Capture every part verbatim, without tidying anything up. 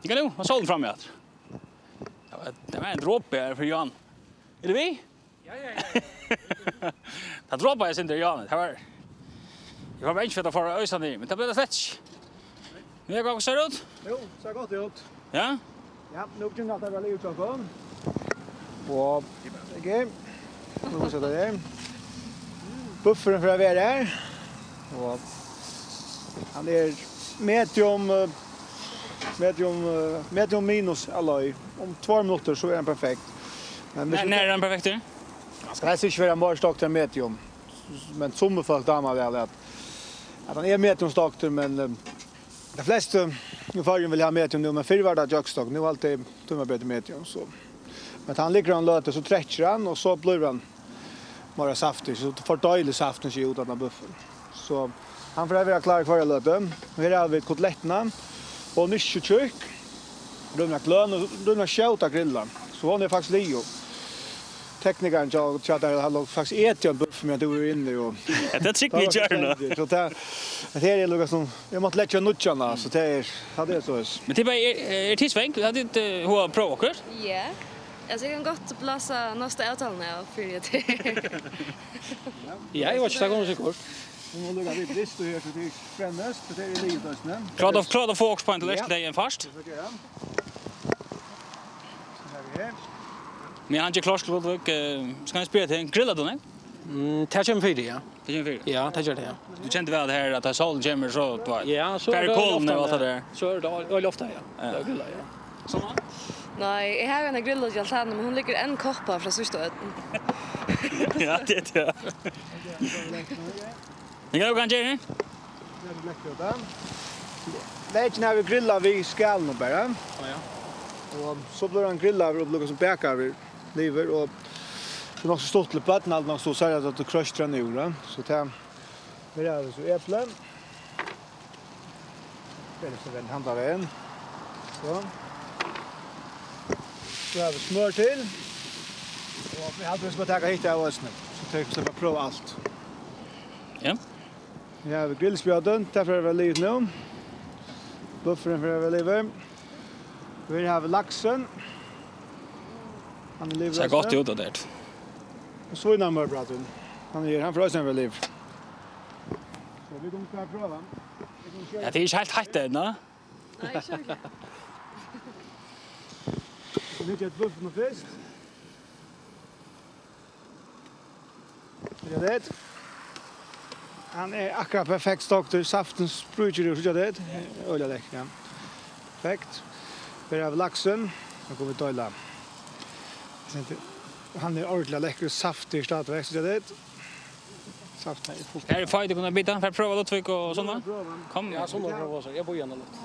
Hygg nú, var sólin frammi aftur. Tað var, tað var ein dropi her fyri Johan. Er tað við? Ja, ja, ja. Tað dropaði eitt sindur, Johan. Tað var, eg var bangin fyri at fara á øsandi, men tað bleiv tað slett ikki. Nú er gott, sær út? Jú, sær gott út. Ja? Ja, nú begynner alt at vera liðugt hjá okkum. Og, ok. Nú skal eg seta tað her. Bufferin fer at vera her. Og hann er medium, eh, medium, eh, medium minus alloy. Um tveir minuttir, so er hann perfekt. Men hvis Nær, nær er hann perfektur? Hann skal helst ikki vera meir stoktur enn medium. Men summi fólk dáma væl at, at hann er medium stoktur, men, eh, tey flestu í Føroyum vilja hava medium nú, men fyrr var tað jøkk-stokk. Nú er alt tíma betur medium, so. Men tá hann liggur á eina løtu, so trekkir hann, og so blívur hann meira saftigur, so fordeilir saftin seg út á bufferin. So hann fer at vera klárur hvørja løtu. Og her hava vit kotelettirnar, og nýskytjur, rímiliga gløn, og rímiliga skjót at grilla. So hon er faktiskt liðug. Teknikarin hjá, hjá tær, hann lá faktiskt og át ein búff, meðan tú var inni, og Ja, tað trúgvi eg gjarna. So tað, at her er líka sum, eg mátti leggja nýggjan á, so tað er, ja, tað er so. Men tað er bara, er, er tit svong? Hava tit, eh, hug at prøva okkurt? Ja. Altso, eg kann gott blása næstu avtaluna av fyri at Ja, eg veit ikki, tað kemur sikkurt. Nú má líka vit lista her, so tað er spennandi, so tað er liðugt eisini. Klárt at, klárt at fáa okkurt på en tallerken, Ja. tað er ein fast. So tað er her. Men hann ger klárt, Ludvig, eh, skal eg spyrja teg, grillar tú, nei? Mm, tað kemur fyri, ja. Tað kemur fyri? Ja, tað ger tað, ja. Tú kendi væl her, at tá sólin kemur, so, tú veit, Ja, so fer er tað kolin og alt ofta, tað der. So er tað øl ofta, ja. Ja. Tað er grillað, ja. Nei, eg havi eina grill úti í altanini, men hon liggur enn koppað frá síðstu ódn. Ja, tað er tað. Men hvat kann eg gera? Leggin hava vit grillað við skalinum bara. Á, ja. Og so blívur hann grillaður og blívur sum bakaður liðugur, og tað er nokk so stuttligt, børn halda nokk so, so er tað at tú kroystar hann úr, ja. So tað, her hava vit so epli. Epli so vel handan vegin. So. So hava vit smør til. Og vit halda, vit skulu taka hitt av eisini. So tey sleppa at prøva alt. Ja. Her hava vit grillspjótin, tað fer at vera liðugt nú. Bufferin fer at vera liðugur. Her hava vit laksin. Hann er liðugur Sær gott eisini. út, tað der. Og svínamørbratin. Hann er, hann fer eisini at vera liðugur. So vit kunnu bara prøva. Vit kunnu Ja, tað er ikki heilt heitt enn, ha? Nei, ikki ordiliga. So vit gera búffin fyrst. Síggja tit? Hann er akkurát perfekt stoktur. Saftin spríkir úr, síggja tit? Øgiliga lekkur, ja. Perfekt. Her hava vit laksin. Nú kunnu vit deila. Hann er ordiliga lekkur, saftigur stadigvekk, síggja tit? Saftin er full. Her er feitur, kunnu bita. Far prøva, Ludvig og Sandra. Kom. Ja, Sandra prøva so. Eg bíði hana litt.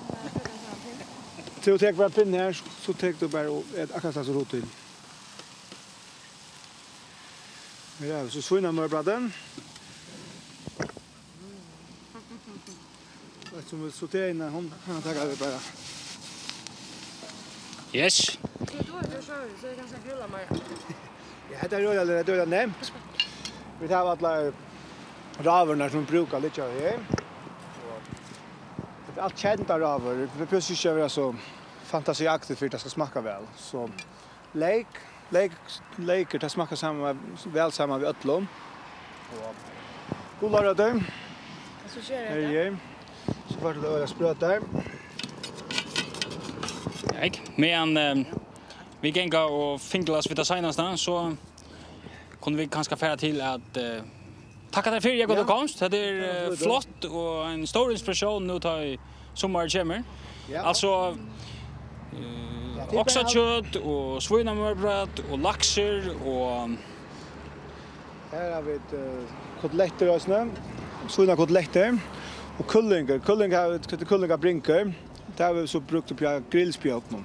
Tú tekur bara pinnin her, so tekur tú bara og et akkurát so rot til. Her hava vit so svínamørbratin. Veit sum vit sortera inn, hon, hon tekur vit bara. Yes. Skal tú hava gjørt so, so eg kann grilla meir? Ja, hetta er øgiliga, hetta er øgiliga nemt. Vit hava allar rávørurnar sum brúka liggja her. Hetta er alt kendar rávørur. Vit behøva ikki at vera so fantasiaktig fyri at tað skal smakka væl. So Leyk, leyk, leykur, tað smakkar saman, væl saman við øllum. Og gularøtur. Og so sker Her er eg. So fært tú tað øgiliga sprøtt har. Ja, ikki? Meðan, eh, vit ganga og fingla við tað seinasta, so kunnu vit kanska fara til at, eh, Takk at tær fyri, Jakob, Ja. tú komst. Hetta er, eh, flott og ein stór inspiratión nú tá ið summarið kemur. Ja. Altso, eh, Ja, tað er bara oksakjøt og svínamørbræt og laksur og Her hava vit, eh, kotelettir eisini. Svínakotelettir. Og kyllingur. Kylling hava vit, hetta er kyllingabringur. Tað hava vit so brúkt uppi á grillspjótnum.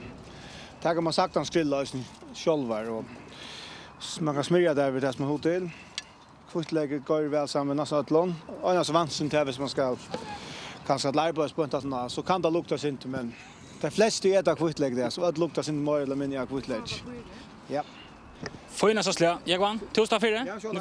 Tað kann man saktans grilla eisini sjálvar, og s-, man kann smyrja tað við tað sum man hevur til. Hvítleykur goyr væl saman við næstan øllum. Einasti vansin tað, hvis man skal kanska til arbeiðis beint aftaná, so kann tað lukta eitt sindur, men tey flestu eta hvítleyk, tað, so øll lukta eitt sindur meira ella minni av hvítleyki. Ja. Fína Saslia. Jógvan, túsund takk fyri. Ja, sjálv